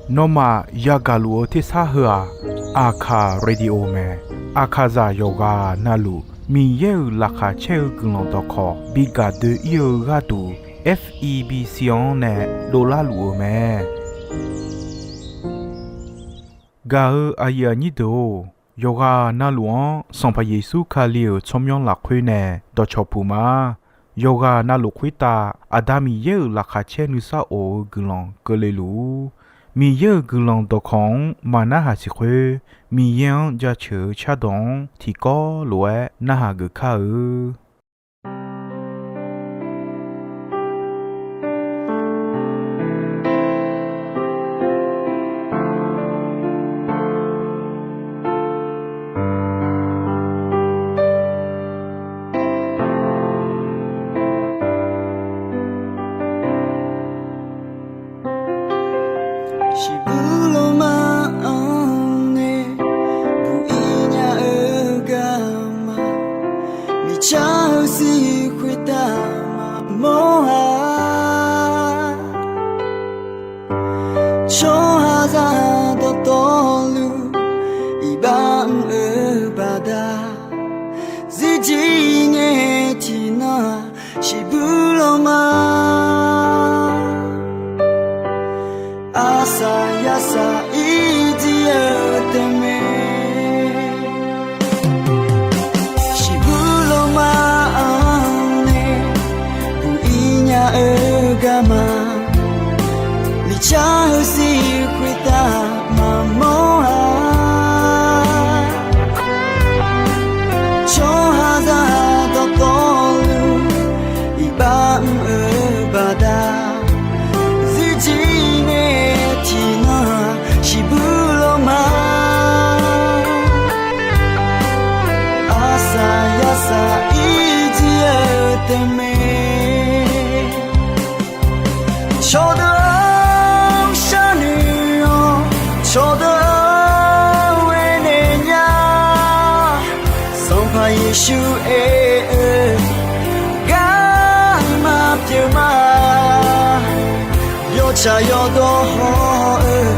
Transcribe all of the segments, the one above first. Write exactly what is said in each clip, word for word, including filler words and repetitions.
Nawmaf yagaq luf-eu tersar heu-aq, Aqkaq Radio mae. Aqkaqzaq yawqghaq navluf Miqyaer-euq laqkhaq caer-eu guiqlanq dawqkawq bi gaq doe-ir-eu gharduq, F E B C-anr nae dovlar luf-eu mae. Gaq-eu aqyuif aqnyir deuq-or, yawqghaq navluf-anr Sanqpaq Yeqsur Kali-euq tsawrmyanr lafkhoer nae dawqcawq puq ma. Yawqghaq navluf khoertav Aqda Miqyaer-euq laqkhaq caer nuisar of-eu guiqlanq keuvle luf-ur. Miqyaer-euq guiqlanq dawqkawq-anr maqnarhaq siq khoer, Miqyaer-anr jaceuq-eu cardawq-anr tiqkawv lof-aer narhaq geuf kar-eu. Shiqbuq lawma-anr nae buq-ir nya-eu garma, miqcar-eu sir khoertav maqmawr-a. Tsawrhaqzaq dawqtawvluf iqbax mr-eu baqda, zirjir ngae tiqnan-aq shiqbuq lawma. Arsaq yarsaq irjir-eu taef mae. Shiqbuq lawma-anr nae buq-ir nya-eu garma, miqcar-eu sir khoertav maqmawr-a. Tsawrhaqzaq dawqtawvluf iqbax mr-eu baqda, zirjir ngae tiqnan shiqbuq lawma. Arsaq yarsaq irjir-eu taef mae. Cawqdeuq-anr sharnoeq-awr, cawqdeuq-anr aernaeq nya. Sanqpaq Yeqsur aer-eu garma pyeuf ma. Yawtsaq yawdawr haw-eu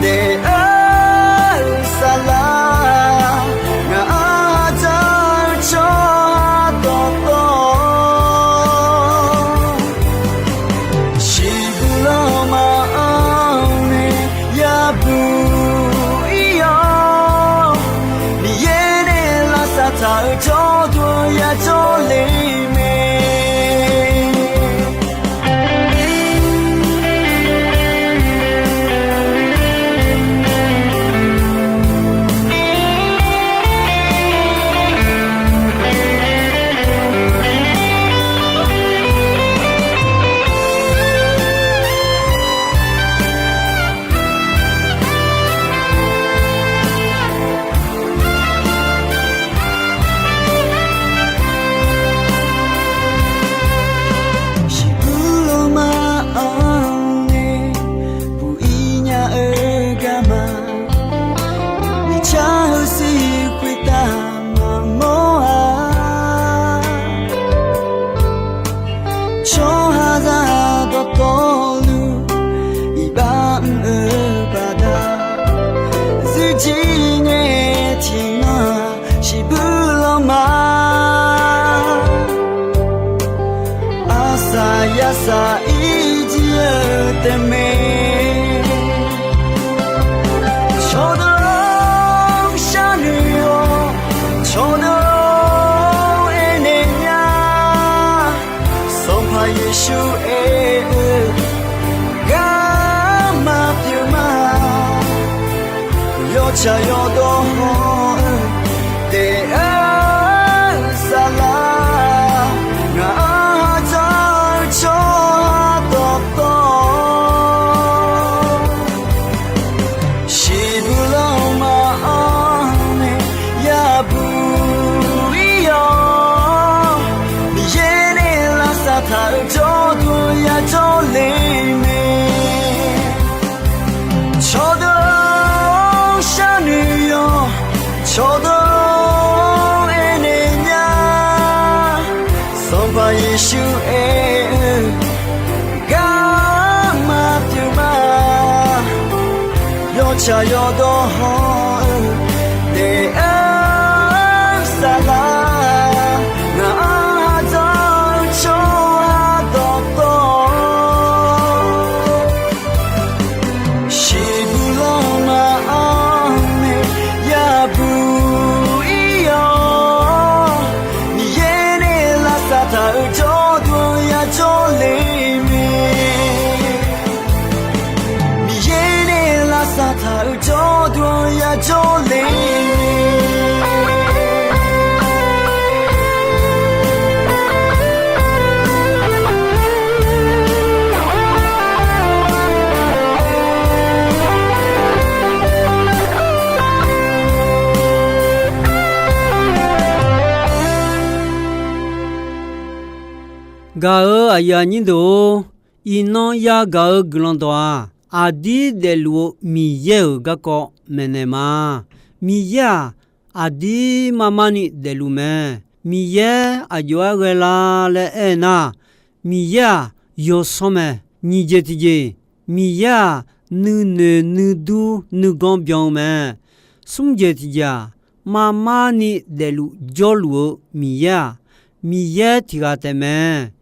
daef-eu saflar, ngaq-anr dzaq-eu tsawrhaq dawqtawv, shiqbuq lawma-anr nae yabuq ir-awr, Miqyaer nae lavsav taq-euq jawrduq yajawr le mae. Shiqbuq lawma-anr nae buq-ir nya-eu garma, miqcar-eu sir khoertav maqmawr-a. Tsawrhaqzaq dawqtawvluf iqbax mr-eu baqda, zirjir ngae tiqnan shiqbuq lawma. Arsaq yarsaq irjir-eu taef mae. Cawqdeuq-anr sharnoeq-awr, cawqdeuq-anr aernaeq nya. Sanqpaq Yeqsur aer-eu garma pyeuf ma. Yawtsaq yawdawr haw-eu daef-eu saflar, ngaq-anr dzaq-eu tsawrhaq dawqtawv, shiqbuq lawma-anr nae yabuq ir-awr, Miqyaer nae lavsav taq-euq jawrduq yajawr le mae. Cawqdeuq-anr sharnoeq-awr, Shaqyawf dawqhawq-eu daef-aer saflar, ngaq-anr aqdzawr-eu tsawrhaq dawqtawv, shiqbuq lanma-anr nae yabuq ir-awr, Miqyaer nae lavsav taq-euq jawrduq-anr yajawr le mae. Miqyaer nae lavsav taq-euq jawrduq-anr yajawr le. Gaq-euq aqyuif aqnyir deuq-or, iqnan yagaq-eu guiqlanq dawq-aq, aqdir daefluf-eu Miqyaer-euq garkawv maeqnaeq ma. Miqyaer-aq, aqdir mar mar ni daefluf mae. Miqyaer aqjox-aer ghae la laer aer nar, Miqyaer-aq, yawsanr mae. Nyiq jeq tiqjeq, Miqyaer-aq, nuinoeq nuidur nuiganr byan-eu mae. Smr jeq tiqjeq-aq, mar mar ni daefluf jawrluf-eu Miqyaer-aq, Miqyaer tiq ghaq taef mae.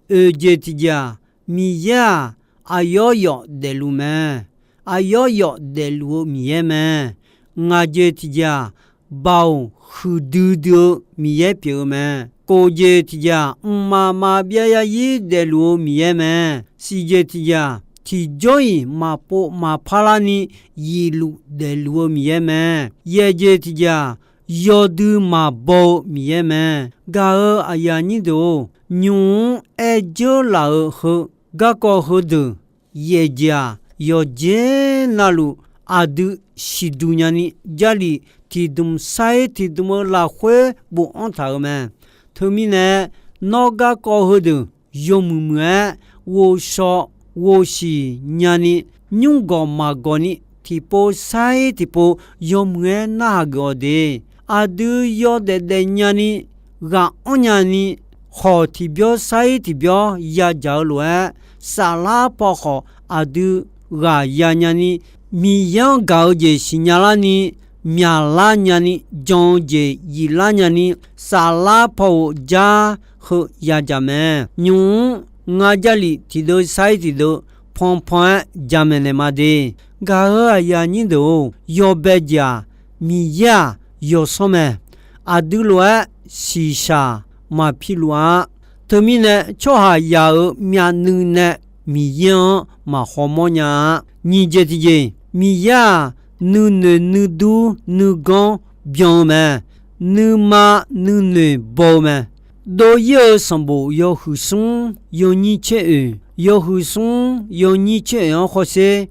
Oeq jeq tiqjeq-aq, Miqyaer-aq, aqyawf yawf daefluf mae. Aqyawf yawf daefluf-eu Miqyaer mae. Ngaq jeq tiqjeq-aq, baoq huiqdui dui-eu Miqyaer pyeuf-eu mae. Kof jeq tiqjeq-aq, mqmaq maqbyav yaryir daefluf-eu Miqyaer mae. Siq jeq tiqjeq-aq, tiqjawr-iq maqpov maqpar larni yifluf daefluf-eu Miqyaer mae. Yaeq jeq tiqjeq-aq, yawdui maqbaw-eu Miqyaer mae. Gaq-euq aqyuif aqnyir deuq-or, nymq-mr aer dzeur laf-euq heu garkawv heudeuq yaeq jeq-aq, yawqjeq navluf aqdui siqduq nyani, Jarlif tiqdmq sar-ir tiqdmq-eu lafkhoer bofanr taq-euq mae. Teumirnae, nawr garkawv heudeuq yawmuiq muiq-aer ghovshaw ghovsiq nyani, nymrgawq maqgawq ni tiqpov sar-ir tiqpov yawmuiq-aer narhaq geuf-awq de. Aqdui yawdaef daef nyani, ghaq anr nyani, khawq tiqbyawr sar-ir tiqbyawr yadzaq-eu lof-aer, saflar paw khawf aqdui ghaq ya nyani, Miqyaer-anr gaq-eu jeq siqnya larni, myaqlar nyani, jan-eu jeq yiflar nyani, saflar paw-euq jar heu yadzaq mae. Nymq-mr ngar Jarlif tiqdeuv sar-ir tiqdeuv panpan-aer jamaeq naeq ma de. Gaq-euq aqyuif aqnyir deuq-or, yawbae jeq-aq, Miqyaer-aq, yawsanr mae. Aqdui lof-aer shiqshaq maqpi luf-a. Teumirnae, tsawrhaqzaq-euq myavnuiv nae Miqyaer-anr maqkhawmawr nya-a. Nyiq jeq tiqjeq, Miqyaer-aq, nuinoeq nuidur nuiganr byan-eu mae. Nuima nuinoeq baw-eu mae. Dov-ir-eu sanqbof yawhuiq smr yawnyir tser oeq, yawhuiq smr yawnyir tser oeq-anr hawsher.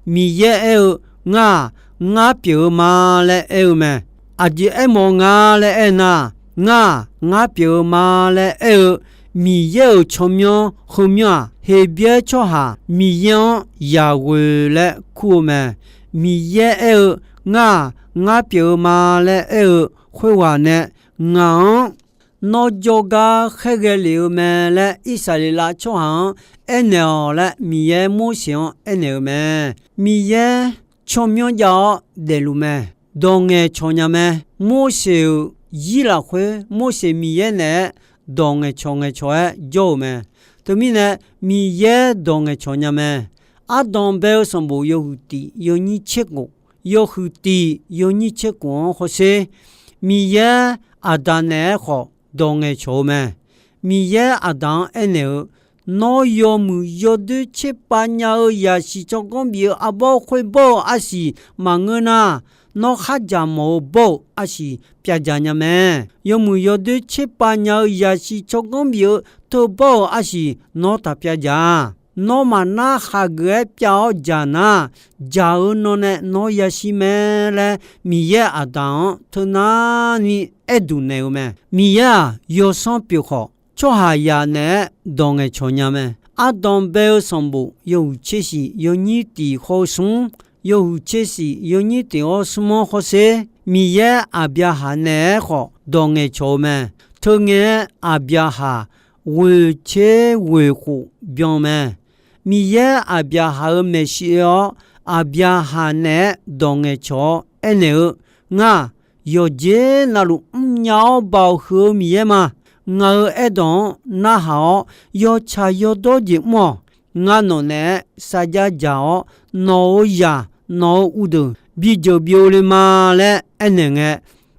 Miqyaer aer-eu, Ngar-aq, ngar pyeuf-eu ma laer aer-eu mae. Aqjeq aermawf-eu nga laer aer nar, Ngar-aq, ngar pyeuf-eu ma laer aer-eu Miqyaer-euq tsawrmyanr heumyanr-aq, Heqbyaer tsawrhaq Miqyaer-anr yaqghoe laer kur-eu mae. Miqyaer aer-eu, Ngar-aq, ngar pyeuf-eu ma laer aer-eu khoerghaq nae, ngaq-anr nawr jawrgar khaerghae lef-eu mae laer Irsaqleqlav tsawrhaq-anr aernaeq-awq laer Miqyaer Morseq-anr aernaeq-eu mae. Miqyaer tsawrmyanr jav-awr daefluf mae. Dawq ngaeqcawq nya mae. Morseq-euq zir lafkhoer Morseq Miqyaer naeq-aer dawq ngaeqcawq ngaeqcawq-aer jawr-euq mae. Teumirnae Miqyaer dawq ngaeqcawq nya mae. Ardanq bae-eu sanqbof yawhuiq tiq yawnyir tser khof, yawhuiq tiq yawnyir tser khof-anr hawsher. Miqyaer Aqdaq naeq-aer khawf dawq ngaeqcawq-eu mae. Miqyaer Aqdaq-anr aernaeq-eu, Nawr yawmuiq yawdoer tserpav nya-eu yasiq tsawrganr bif-eu arbawr khoer bawr-eu arsiq maqngeur nar, nawr khardzaq mawf-eu bawr-euq arsiq pyavdzaq nya mae. Yawmuiq yawdoer tserpav nya-eu yasiq tsawrganr bif-eu teubawr-euq arsiq nawr taq pyavdzaq-a. Nawr maqnar hageuf-aer pyav-awr dzaq nar, dzaq-eu nan nae nawr yashir mae laer Miqyaer Aqdaq-anr teunar ni aerduq naeq-eu mae. Miqyaer-aq, yawsanr pyeuf khawf, tsawrhaqzaq naeq-aer dawq ngaeqcawq nya mae. Ardanq bae-eu sanqbof yawhuiq tser shiq yawnyir tiq hawr-eu smr, yawhuiq tser shiq yawnyir tiq hawr-eu smr-anr hawsher. Miqyaer Aqbyaqhaq naeq-aer khawf dawq ngaeqcawq-eu mae. Teungae-aer Aqbyaqhaq ghoeq tser ghoeq khof byan mae. Miqyaer Aqbyaqhaq-euq maeqshi oe-awr, Aqbyaqhaq naeq-aer dawq ngaeqcawq-awr aernaeq-eu, Ngar-aq, yawqjeq navluf mrnya-awr baoq huiq-eu Miqyaer ma. Ngaq-euq aerdawq-anr narhaq-awr, yawtsaq yawdawr jeq mr-awq. Ngar nawq naeq-aer sarjax dzaq-awr, nawq-euq zaq, nawq-euq uqdeuq bijeuq byov le ma laer aernaeq ngae,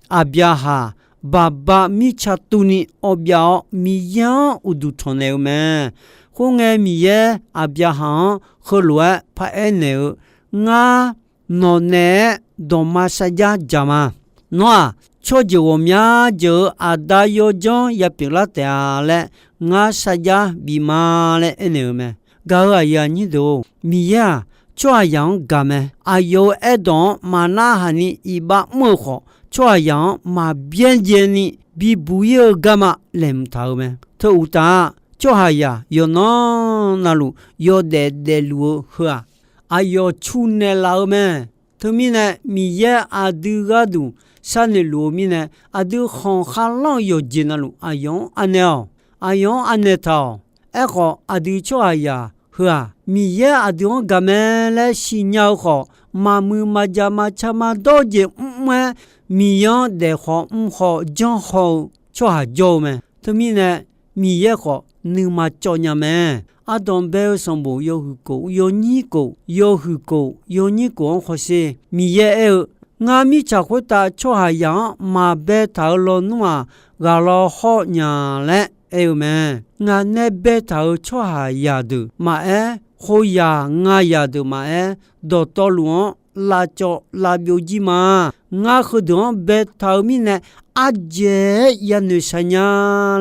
Aqbyaqhaq baqba mirtsa tuvni awv byav-awr, Miqyaer-anr uqduq tanqnaeq-eu mae. Khoerngae, Miqyaer Aqbyaqhaq-anr heulof-aer paraer naeq-eu, Ngar nawq naeq-aer dawqma sarjax dzaq ma. Nawr-aq, tsawrjeuq ghawqmya jeuq-euq aqda yawdzanr ya pyeuflar taef-a laer, ngar sarjax bif ma laer aernaeq-eu mae. Gaq-euq aqyuif aqnyir deuq-or, Miqyaer-aq, tsawrhaqzaq-anr gaq mae. Aqyawf-euq aerdawq-anr maqnarhaq ni iqbax mr-eu khawf, tsawrhaqzaq-anr maqbyaerdzae ni bibuq ir-eu garma laeqhmq taq-eu mae. Teu uqtaf-aq, tsawrhaqzaq yawqnan navluf yawdaef daefluf-eu heu-aq, aqyawf cu naeqlaf-eu mae. Teumirnae, Miqyaer aqdui gharduq sharnoeq luf-eu mirnae, aqdui khanq kharlanr-eu yawqjeq navluf aqyawf-anr anaeq-awq. Aqyawf-anr anaeq taq-awq. Aerkhawf, aqdui tsawrhaqzaq heu-aq, Miqyaer aqdui-anr gaq mae laer siqnya-eu khawf, maqmuiq maqjaq maqca maqdawr jeq mrmr-aer, Miqyaer-anr daef khawf mr khawf janr haw-eu tsawrhaq jawr-eu mae. Teumirnae, Miqyaer khawf nuima cawv nya mae. Ardanq bae-eu sanqbof yawhuiq kof, yawnyir kof, yawhuiq kof, yawnyir kof-anr hawsher. Miqyaer aer-eu, Ngar mirtsaq khoertav tsawrhaqzaq-anr maqbaetaq-euq lawnmr-aq, ghaq law hawr nya laer aer-eu mae. Ngaq nae baetaq-euq tsawrhaqzaq deuq maqaer, khoerzaq ngazaq deuq maqaer, dawqtawvluf-anr lavcawv lavbyov jir ma. Ngar heudeuq-anr baetaq-eu mirnae, ardzaeq-aer yanoeq shaq nya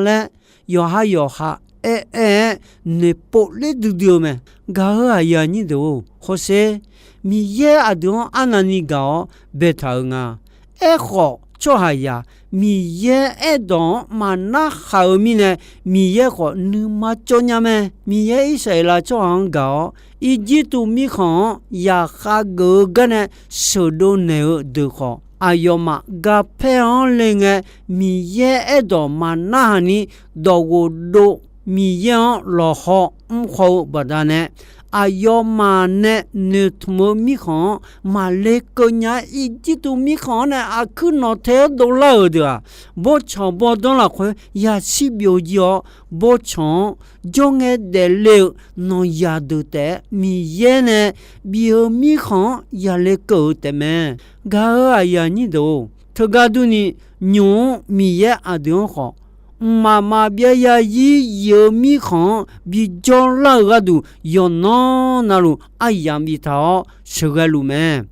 laer, yawqha yawqha aer aer-aer noeqpov ler duidui-eu mae. Gaq-euq aqyuif aqnyir deuq-or, hawsher. Miqyaer aqdui-anr arnavni gaq-awr baetaq-euq nga. Aerkhawf, tsawrhaqzaq Miqyaer aerdawq-anr maqnar haq-euq mirnae, Miqyaer khawf nuima cawv nya mae. Miqyaer Irsaqleqlav tsawrhaq-anr gaq-awr, Irjirtuv mirkhanq-anr yaqkhav geuf-eu garnae sheuqdov naeq-eu deuq khawf, aqyawfmaf garpaer-anr le ngae, Miqyaer aerdawq maqnar haq ni dawq ghofdov Miqyaer-anr lawqhaw mrkhaw-eu baqdanae, aqyawfmaf nae noeqtmq-eu mirkhanq-anr maqle keuv nya-aer, Irjirtuv mirkhanq-anr nae aqkuir nawq tae-aer dovlar-euq deuq-aq, bawrtsanq bawrdanr lafkhoer yashir byovjir-awr, bawrtsanq-anr jawr ngae daefle-eu nawqzaq deuq taef-aer Miqyaer nae bif-eu mirkhanq-anr yale keuv-eu taefmae. Gaq-euq aqyuif aqnyir deuq-or, teugar durni, nymq-mr Miqyaer aqdui-anr khawf, mqmaq maqbyav yazir yif-eu mirkhanq-anr bijawr lar-eu gharduq, yawqnan navluf aryamq biftaq-awr sheuqghae luf mae.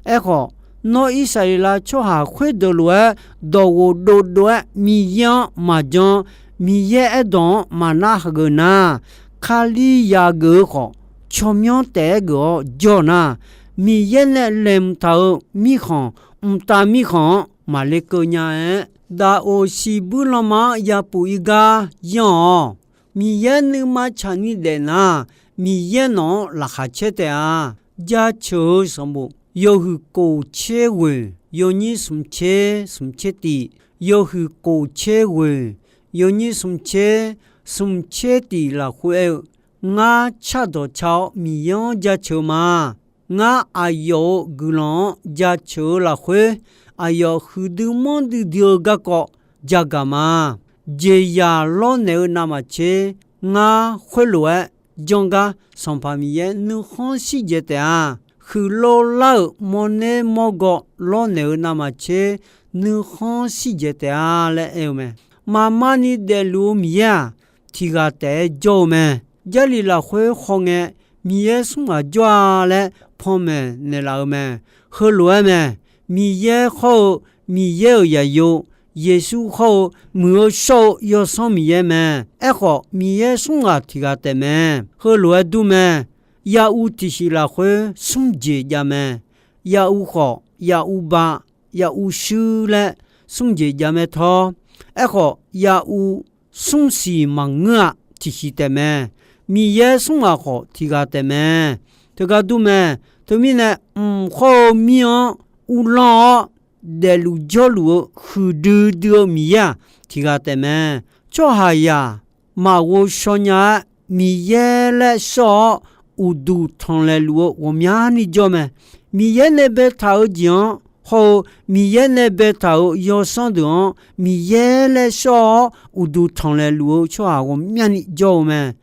Aerkhawf, nawr Irsaqleqlav tsawrhaq khoerdeuq lof-aer dawq ghofdov dov-aer Miqyaer-anr maqjan, Miqyaer aerdawq-anr maqnar haq geuf nar, Kalizaq geuf-eu khawf, tsawrmyanr taef-aer geuf-awr jawr nar, Miqyaer nae laeqhmq taq-euq mirkhanq, mqtav mirkhanq-anr maqle keuv nya-aer, daqoq siqbuir lanma-anr yapuf ir gar yanr-awq. Miqyaer nuima tsaqni daef nar, Miqyaer nawq-anr laqkhaq caer taef-a. Jaceuq-eu sanqbof yawhuiq kof tser ghoeq, yawnyir smq tser smq tser tif, yawhuiq kof tser ghoeq, yawnyir smq tser smq tser tif lafkhoer aer-eu, Ngar cardawq ca-awr Miqyaer-anr jaceuq-eu ma. Ngar aqyawf-euq guiqlanq-anr jaceuq-eu lafkhoer, aqyawf huiqdui manrdui dui-eu garkawv jagaq ma. Jeqzaq lawrnaeq-eu navmaqtser, ngar khoerlof-aer janr gar Sanqpaq Miqyaer nuikhanr shirjaeq taef-a. Huiqlov lar-euq mawrner mawrgaw lawrnaeq-eu navmaqtser, nuikhanr shirjaeq taef-a laer aer-eu mae. Maqmarni daefluf-eu Miqyaer-aq, tiqghaq taef-aer jawr-eu mae. Jarlif lafkhoer khawngae, Miqyaer smr ghaq jawr-a laer panmaeq naeqlaf-eu mae. Heulof-aer mae. Miqyaer hawr-eu, Miqyaer-euq zaqyo, Yeqsur hawr-eu, Muiq-eu shawr-eu Yawsanr Miqyaer mae. Aerkhawf, Miqyaer smr ghaq tiqghaq taef mae. Heulof-aer dur mae. Yaruv tiqsiq lafkhoer smr jeq jav mae. Yaruv khawf, yaruv ba, yaruv shuir laer smr jeq jav mae tawr. Aerkhawf, yaruv smr siq maqngeur-a, tiqsiq taef mae. Miqyaer smr ghaq khawf tiqghaq taef mae. Teugar dur mae. Teumirnae, mq hawr-eu mir-anr uvlanr-awr, daefluf jawrluf-eu huiqdui dui-eu Miqyaer-aq, tiqghaq taef mae. Tsawrhaqzaq maqghov shaw nya-aer, Miqyaer laer shawr-awr, uqduq tanqlaeq luf-eu ghawqmyani jawr mae. Miqyaer nae baetaq-eu jeq-anr hawr-eu Miqyaer nae baetaq-euq yawsanr deuq-anr Miqyaer laer shawr-awr uqduq tanqlaeq luf-eu tsawrhaq ghawqmyani jawr-eu mae.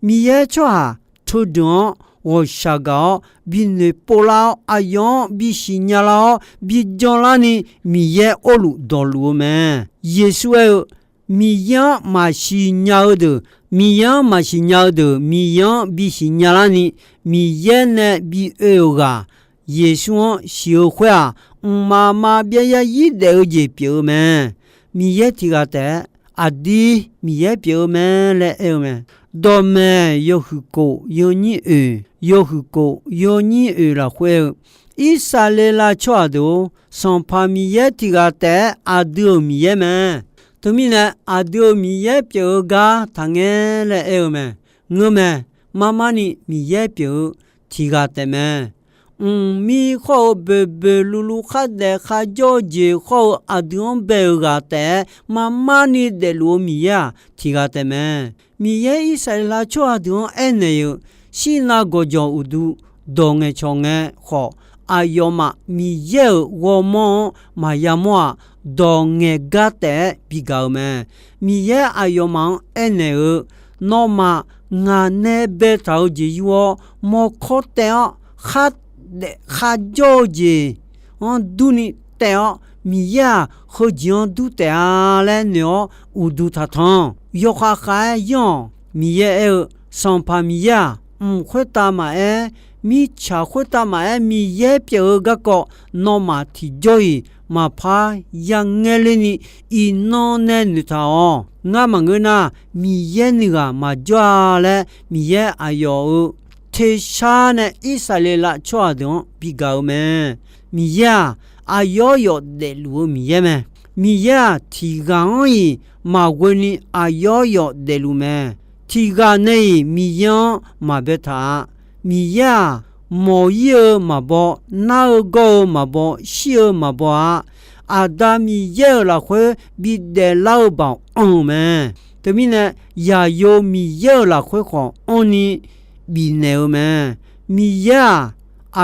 Miqyaer tsawrhaq teudeuq-anr ghawqshaq gaq-awr binoeq pov lar-awr, aqyawf-anr bisiq nya lar-awr bijan larni Miqyaer orluf dawqluf-eu mae. Yeqsur aer-eu, Miqyaer-anr maqsiq nya-eu deuq, Miqyaer-anr maqsiq nya-eu deuq Miqyaer-anr bisiq nya larni Miqyaer nae bi oe-euq ghaq, Yeqsur-anr siq-eu khoer-aq, mqmaq maqbyav zarzir daef-eu jeq pyeuf-eu mae. Miqyaer tiq ghaq taef-aer aqdir Miqyaer pyeuf-eu mae laer aer-eu mae. Dawqmaeq yawhuiq kof yawnyir oeq, yawhuiq kof yawnyir oeq lafkhoer aer-eu, Irsaqleqlav tsawrhaq deuq-or, Sanqpaq Miqyaer tiq ghaq taef-aer aqdui-euq Miqyaer mae. Teumirnae aqdui-euq Miqyaer pyeuf-eu gar taqngae laer aer-eu mae. Ngeurmae, marmarni Miqyaer pyeuf-eu tiq ghaq taef mae. Mqmir khawr-eu boeqboeq luvluv khardaef kharjawr-eu jeq khawr-eu aqdui-anr bae-euq ghaq taef-aer marmarni daefluf-eu Miqyaer-aq tiq ghaq taef mae. Miqyaer Irsaqleqlav tsawrhaq deuq-anr aernaeq-euq, Shirnav gawqjawq uqdu dawq ngaeqcawq ngae khawf, aqyawfmaf Miqyaer-euq ghawrmawr-anr maqya mawr-aq, dawq ngaeq gar taef-aer bigaq-eu mae. Miqyaer aqyawfmaf-anr aernaeq-eu, Nawmaf ngaq nae baetaq-eu jeq yur-awr, mawrkawr taev-awr khardaef kharjawr-eu jeq-anr durni taev-awr, Miqyaer-aq heujeq-anr dur taef-a laer noeq-awr uqduq taqtanq. Yawkhav khav-aer yanr-awq. Miqyaer aer-eu, Sanqpaq Miqyaer-aq, mq khoertav maqaer, mirtsaq khoertav maqaer, Miqyaer pyeuf-eu garkawv nawmaf tiqjawr-iq maqpar yangae lerni iqnan nae noeqtaq-awq. Ngar maqngeur nar, Miqyaer nuighaq maqjawr-a laer Miqyaer aqyawf-euq tersar nae Irsaqleqlav tsawrhaq deuq-anr bigaq-eu mae. Miqyaer-aq, aqyawf yawf daefluf-eu Miqyaer mae. Miqyaer-aq, tiq ghaq-anr-iq maqghoeni aqyawf yawf daefluf mae. Tiq ghaq nae-iq Miqyaer-anr maqbaetaq-a. Miqyaer-aq, mawq-ir-eu maqbaw, nar-eu gawr-eu maqbaw, shir-eu maqbaw-a. Aqda Miqyaer-euq lafkhoer bidaef lar-eu baoq anr-eu mae. Teumirnae, yaqyo Miqyaer-euq lafkhoer khawf anrni bifnaeq-eu mae. Miqyaer-aq,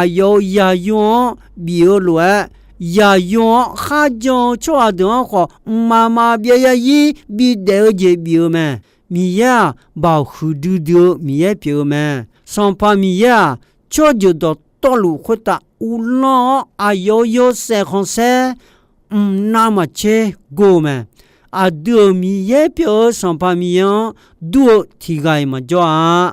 aqyawf-euq yaqyo-anr bif-eu lof-aer, yaqyo-anr kharjan-eu tsawrhaq deuq-anr khawf mqmaq maqbyav zarzir bidaef-eu jeq bif-eu mae. Miqyaer-aq, baoq huiqdui dui-eu Miqyaer pyeuf-eu mae. Sanqpaq Miqyaer-aq, tsawrjeuq dawqtawvluf khoertav uvlanr-awr, aqyawf-euq yawshaef khanqsaer mqnav maqtser gor-eu mae. Aqdui-euq Miqyaer pyeuf-eu Sanqpaq Miqyaer-anr dur-eu tiq ghaq-iq maqjawr-a.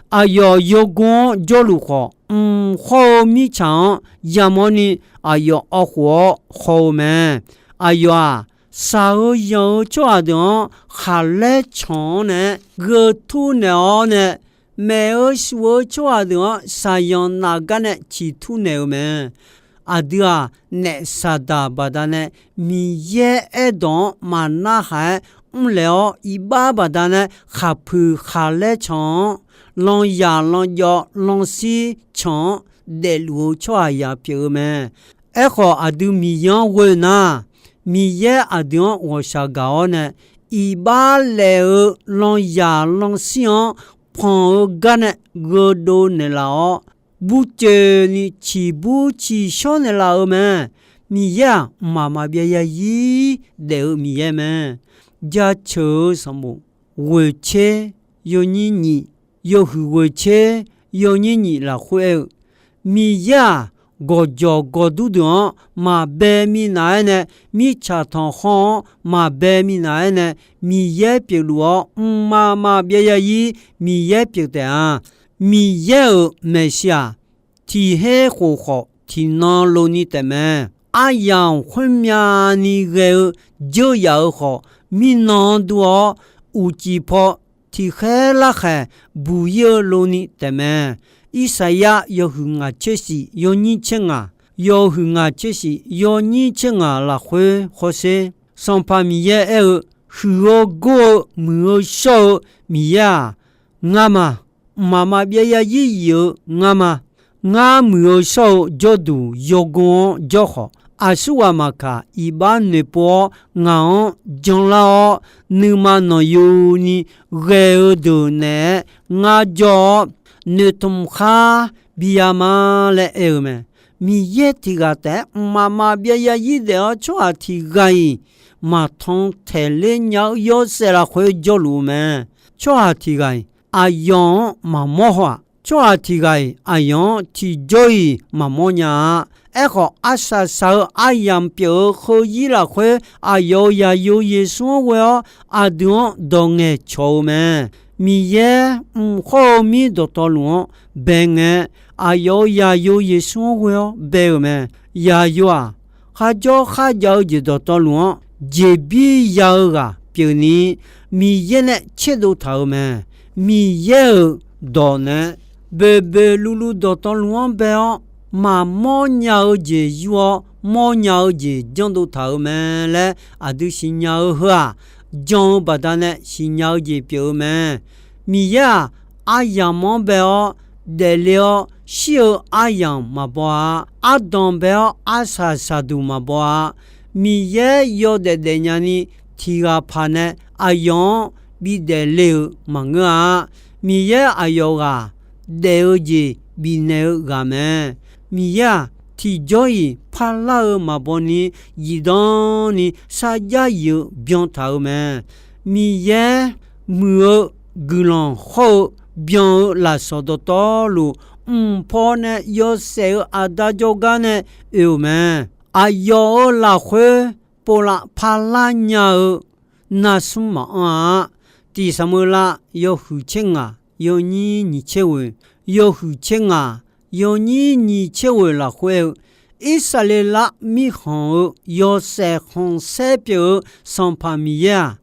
Aqyawf yawgor-anr jawrluf khawf, mq khawr-eu mirtsaq-anr yamawrni aqyawf awv khof-awr haw-eu mae. Aqyawf-aq, shaq-eu yanq-eu tsawrhaq deuq-anr khaqlaer canq-anr nae gheu tur naeq-awr nae, maeq-eu shuf-eu tsawrhaq deuq-anr shaqyanq nafgar nae ciqtur naeq-eu mae. Aqdui-aq, naef Saqdaq baqdanae Miqyaer aerdawq-anr maqnar haq-aer mrlaeq-awr, iqbax baqdanae khaqpuiq khaqlaer canq-anr, lanyaq lanyawv lanshir canq-anr daefluf-eu tsawrhaq yaq pyeuf-eu mae. Aerkhawf, aqdui Miqyaer-anr ghoe nar, Miqyaer aqdui-anr ghawqshaq gaq-awr nae, iqbax laef-eu lanyaq lanshir-anr panq-eu gar nae gheudov naeqlaf-awr, burcoeni ciqbur ciqshawr naeqlaf-eu mae. Miqyaer-aq, mqmaq maqbyav zarzir daef-eu Miqyaer mae. Jaceuq-eu sanqbof ghoeqtser yawnyir nyiq, yawhuiq ghoeqtser yawnyir nyiq lafkhoer aer-eu, Miqyaer-aq, gawqjawq gawqdur deuq-anr maqbae minav-aer nae, mirtsaq tanqkhawr-anr maqbae minav-aer nae, Miqyaer pyeufluf-awr, mqmaq maqbyav zarzir Miqyaer pyeuf taef-a. Miqyaer-euq maeqshi-aq, tiq her khof khawf tiqnan lov ni taefmae. Aryamq khoermyavni ghae-eu dzeur yaf-eu khawf, mirnan dur-awr, uqcif paw tiq khaer larkhaeq buq-ir-eu lov ni taefmae. Irsaqyar yawhuiq ngaq tser shif yawnyir tser ngaq, yawhuiq ngaq tser shif yawnyir tser ngaq lafkhoer hawsher. Sanqpaq Miqyaer aer-eu, Huiq-eu gor-eu muiq-eu shawr-eu Miqyaer-aq, ngar ma. Mqmaq maqbyav zarzir yif-eu ngar ma. Ngar muiq-eu shawr-eu jawrduq yawgor-anr jawr khawf, aqsurghaq maqkaq iqbax noeqpov-awr ngaq-anr janlar-awr, nuima nanqyuni ghae-eu deuq naeq-aer ngar jawr-awr, noeqtmq khar biya ma laer aer-eu mae. Miqyaer tiq ghaq taef-aer mqmaq maqbyav ya ir daef-awr, tsawrhaq tiq ghaq-iq maqtan taeqler nya-eu yawshaef lafkhoer jawrluf-eu mae. Tsawrhaq tiq ghaq-iq aqyawf-anr maqmawr haw-aq, tsawrhaq tiq ghaq-iq aqyawf-anr tiqjawr-iq maqmawr nya-a. Aerkhawf, arsaq saq-eu aryamq pyeuf-eu heuzir lafkhoer aqyawf-euq Zaqyo Yeqsur-anr ghoe-awr, aqdui-anr dawq ngaeqcawq-eu mae. Miqyaer mq khawr-eu mir dawqtawvluf-anr bae ngae, aqyawf-euq Zaqyo Yeqsur-anr ghoe-awr bae-euq mae. Zaqyo-aq, kharjawr kharjav-eu jeq dawqtawvluf-anr jeqbir ya-eu ghaq pyeufni, Miqyaer nae tserdov taq-euq mae. Miqyaer-euq dawq nae boeqboeq luvluv dawqtawvluf-anr bae-awr, maqmawr nya-eu jeq yur-awr, mawrnya-eu jeq janrdov taq-euq mae laer aqdui siqnya-eu heu-aq, jan-eu baqdanae siqnya-eu jeq pyeuf-eu mae. Miqyaer-aq, aryamq-anr bae-awr daefle-awr shir-eu aryamq maqbaw-a. Ardanq bae-awr arsaq saqduq maqbaw-a. Miqyaer yawdaef daefnya ni tiq ghaq paq nae aqyawf-anr bidaef le-euq maqngeur-a. Miqyaer aqyawf ghaq daef-eu jeq bifnaeq-eu ghaq mae. Miqyaer-aq, tiqjawr-iq parlar-eu maqbaw ni, zifdan ni sarjax yif-eu byan taq-euq mae. Miqyaer muiq-eu guiqlanq hawr-eu byan-eu lafsawq dawqtawvluf, mq paw nae yawshaef-eu aqda jawrgar nae oe-euq mae. Aqyawf-euq lafkhoer povlav parlar nya-eu narsmr maqanr-a. Tiq Saqmeuqlav yawhuiq tser ngaq yawnyir nyiq tser ghoeq, yawhuiq tser ngaq yawnyir nyiq tser ghoeq lafkhoer-eu, Irsaqleqlav mirkhanq-eu yawshaef khanqsaer pyeuf-eu Sanqpaq Miqyaer-aq,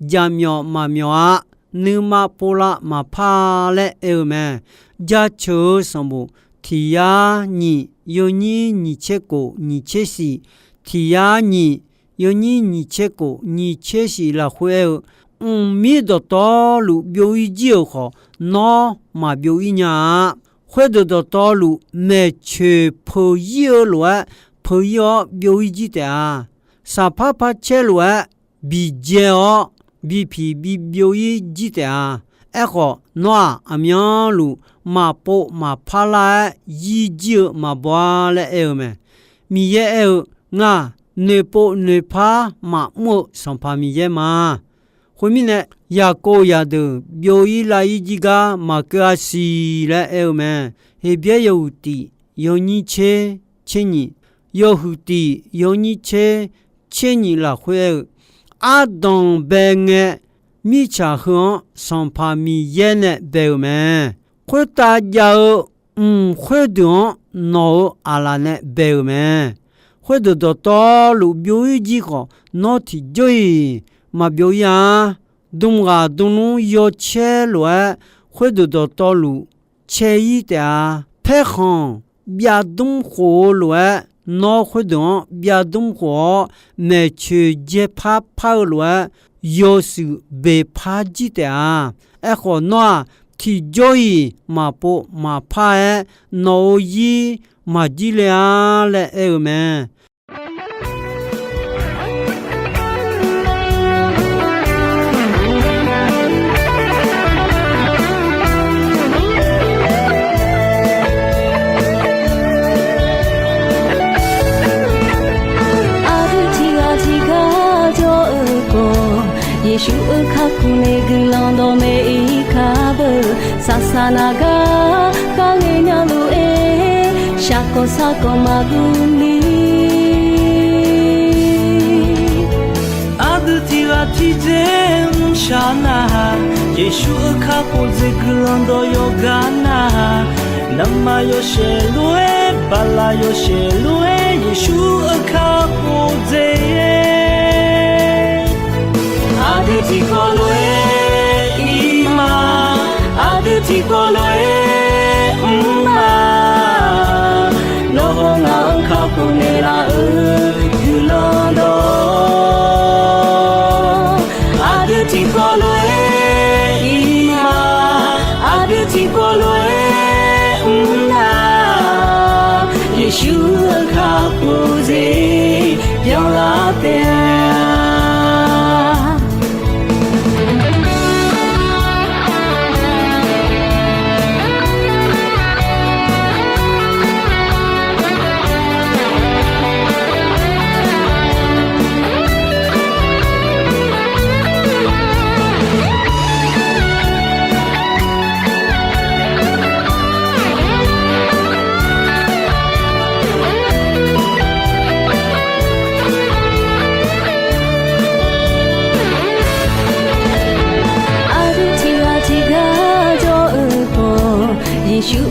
jaqmyawf maqmyawf-a. Nuima povlav maqpar laer aer-eu mae. Jaceuq-eu sanqbof tiq yar nyiq yawnyir nyiq tser kof nyiq tser shif, tiq yar nyiq yawnyir nyiq tser kof nyiq tser shif lafkhoer aer-eu, mqmir dawqtawvluf byov-ir jir-euq khawf, nawr maqbyov-ir nya-a. Khoerdeuq dawqtawvluf maeqtsoeq peuq-ir-eu lof-aer peuq-ir-awr byov-ir jir taef-a. Saqpar par caer lof-aer biqdzae-awr bipiq bibyov-ir jir taef-a. Aerkhawf, nawr-aq, aqmyanluf maqpov maqpar lar-aer zir jir-eu maqbaw-a laer aer-eu mae. Miqyaer aer-eu, Ngar-aq, noeqpov noeqpar maqmr-eu Sanqpaq Miqyaer ma. Khoermirnae, Yaqkov zaqdeuq byov-ir lav-ir jir gar maqkeuv-a siq laer aer-eu mae. Heqbyaer yawhuiq tiq yawnyir tser tser nyiq, yawhuiq tiq yawnyir tser tser nyiq lafkhoer aer-eu, ardanq bae ngae, mirtsaq heu-anr Sanqpaq Miqyaer nae bae-euq mae. Khoertav jav-eu mq khoerdeuq-anr nawq-euq aqlaf nae bae-euq mae. Khoerdeuq dawqtawvluf byov-ir jir khawf, nawr tiqjawr-iq maqbyov-ir-a. Dmq ghaq dmq nmr yawcaer lof-aer, khoerdeuq dawqtawvluf cae-ir taef-a. Paerkhanq byavdmr khof-eu lof-aer, nawr khoerdeuq-anr byavdmr khof-awr, maeqtsoeq dzaepar par-eu lof-aer, yawshuif beqpar jir taef-a. Aerkhawf, nawr-aq, tiqjawr-iq maqpov maqpar-aer, nawq-euq zir maqjir le-a laer aer-eu mae. Aqdui tiq ghaq tiq gar jawr-eu khawf, Yeqsur-euq kakhof nae guiqlanq dawqmaeq-ir kar beu. Saqsaq naqgar gar ngaeq nya lof-aer, shaqkawq sarkawq maqguv ni. Aqdui tiq ghaq tiq dzer mrshaq nar-aq, Yeqsur-euq kakhof dzer guiqlanq dawq yawqgar nar-aq, navmaqtser yawshaef lof-aer, bala yawshaef lof-aer, Yeqsur-euq kakhof dzer-aer. Aqdui tiqkawv lof-aer ir ma, aqdui tiqkawv lof-aer mr ma. Nawr hawr ngaq-anr kakhof naeqlaf-euq guiqlanq dawq. Aqdui tiqkawv lof-aer ir ma, aqdui tiqkawv lof-aer mr nar, Yeqsur-euq kakhof dzer byanlar taef-a.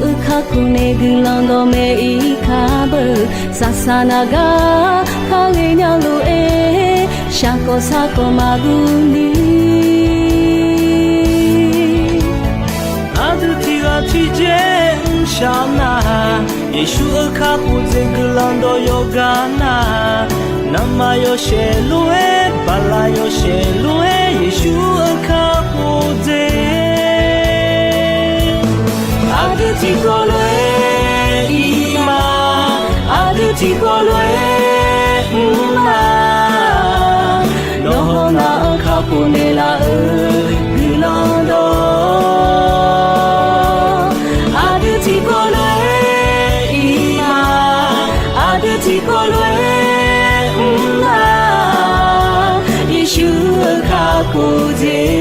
Uiq kakhof nae guiqlanq dawqmaeq-ir kar beu, saqsaq naq gar kar ghae nya lof-aer, shaqkawv sarkawv maqguv ni. Aqdui tiq ghaq tiq jeq mrshaq nar, Yeqsur-euq kakhof dzaeq guiqlanq dawq yawqghaq nar, navmaqyawshaef lof-aer, baqlaq yawshaef lof-aer, Yeqsur-euq kakhof dzaeq. Aqdui tiqkawv lof-aer ir ma, aqdui tiqkawv lof-aer mr ma. Nawq hawq ngaq-anr kakhof naeqlaf-euq guiqlanq dawq. Aqdui tiqkawv lof-aer ir ma, aqdui tiqkawv lof-aer mr ma. Yeqsur-euq kakhof dzaeq.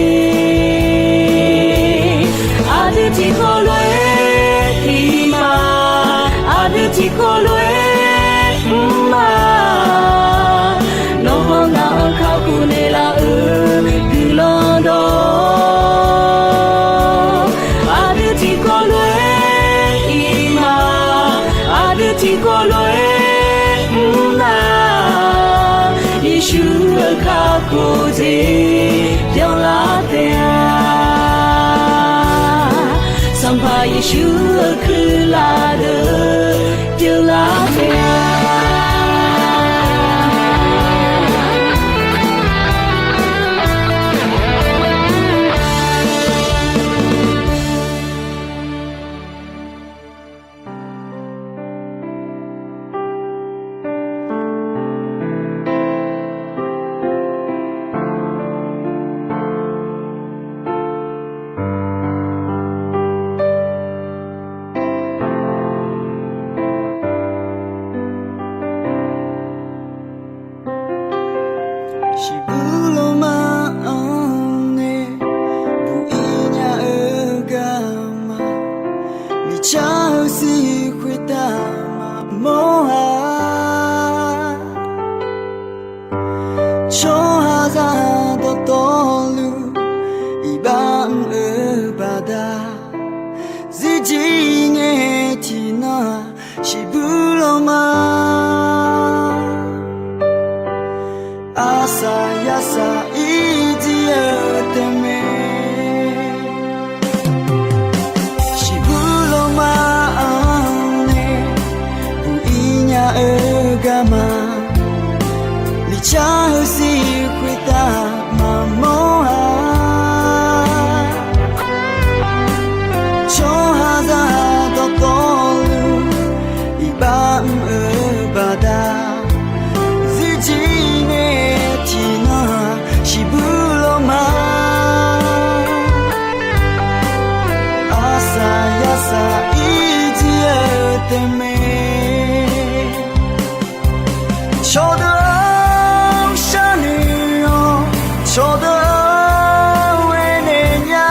Aqdui tiqkawv lof-aer ir ma, aqdui tiqkawv lof-aer mr ma. Nawq hawq ngaq-anr kakhof naeqlaf-euq guiqlanq dawq. Aqdui tiqkawv lof-aer ir ma, aqdui tiqkawv lof-aer mr ma. Yeqsur-euq kakhof dzaeq byanlar taef-a. Sanqpaq Yeqsur-euq kuirlaf deuq pyeuflar taef-a. Shiqbuir lawrma-anr nae buq-ir nya-eu garma, miqcar-eu siq khoertav maqmawr-a. Tsawrhaqzaq dawqtawvluf iqbax mr-eu baqda, zirjir ngae tiqnan-aq, shiqbuir lawrma, arsaq yarsaq irjir-eu taef mae. Shiqbuir lawrma-anr nae buq-ir nya-eu garma, miqcar-eu siq khoertav maqmawr-a. Tsawrhaqzaq dawqtawvluf iqbax mr-eu baqda, zirjir ngae tiqnan-aq, shiqbuir lawrma, arsaq yarsaq irjir-eu taef mae. Cawqdeuq-anr sharnoeq-awr, cawqdeuq-anr aernaeq nya.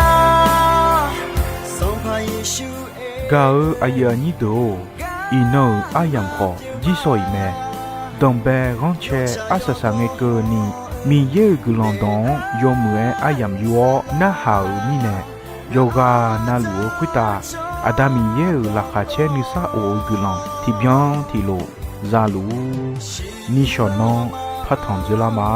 Sanqpaq Yeqsur aer. Gaq-euq aqyuif aqnyir deuq-or, iqnan-euq aryamq khawf jirsawq iq mae. Danqbae ghanrcae arsaq saqngae keuvni, Miqyaer-euq guiqlanq dawq-anr yawmuiq-aer aryamq yur-awr narhaq-euq mirnae, yawqghaq navluf-eu khoertav Aqda Miqyaer-euq laqkhaq caer nuisar of-eu guiqlanq tiqbyan tiqlof za luf-ur. Nishawq nanr partanq dzeurlar ma.